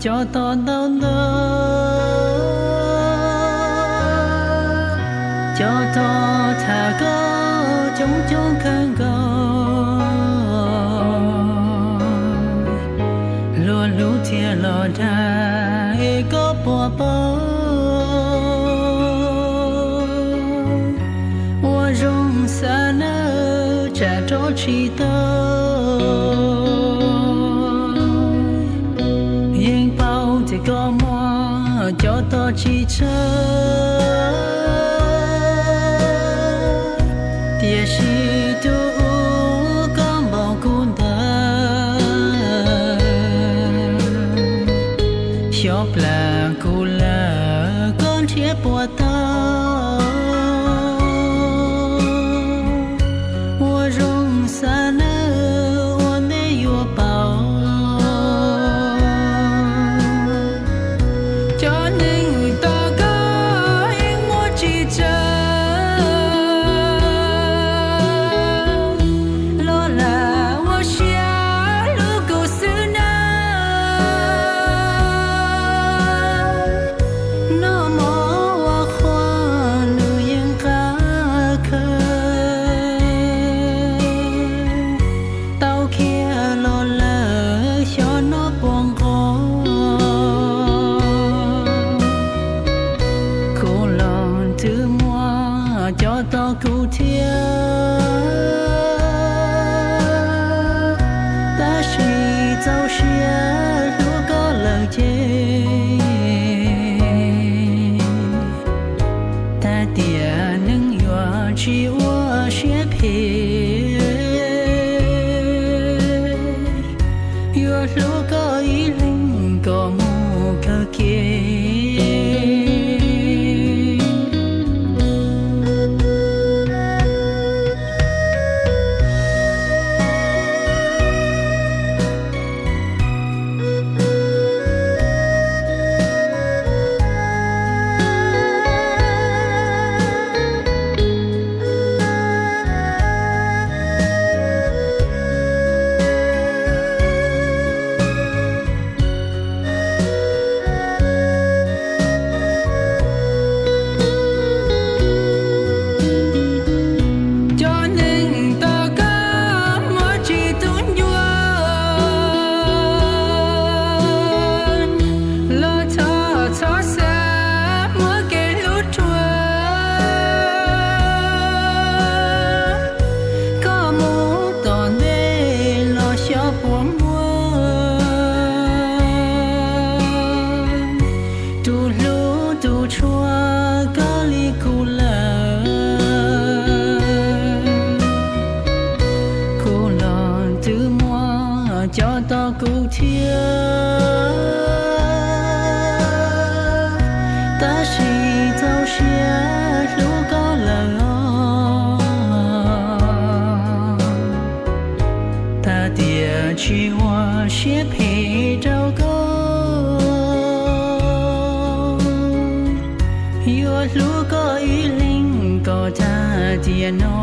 cov tog ntau ntau, cov tog tham koj coob coob kawg nkaus, luag hlub thiaj los dag es koj puas paub, ua zoo xav nawb tsam rov tsis tau. Yeej paub tias koj muaj cov tog tsis tsawg, tiam sis tus uas koj npaum kuv ntawd, xyov plam kuv lawm koj nrhiav puas tau. Ua zoo xav nawb ua ntej yuav paub, cov neeg tos koj yeej muaj tsis tsawg, los lam ua siab hlub kuv xwb nawb. Noj mov ua qhua nws yeej qab kawg, tau khiav los lawm xyov noj puas nqos. Kuv los twb muaj cov tog kuv thiab, tab sis txaus siab hlub koj lawm ces, tag tiam neeg yuav tsis ua siab phem, yuav hlub koj ib leeg kom mus kawg kev. Cov neeg tos koj muaj tsis tu ncua, los thov txhob xav muab kev hlub rhuav. Koj mus tom ntej los xyov puas muaj tus hlub tus tshua koj li kuv lawm. Kuv los twb muaj cov tog kuv thiab, tab sis txaus siab hlub koj lawm os. Tag tiam tsis ua siab phem rau koj, yuav hlub koj ib leeg kom tag tiam no.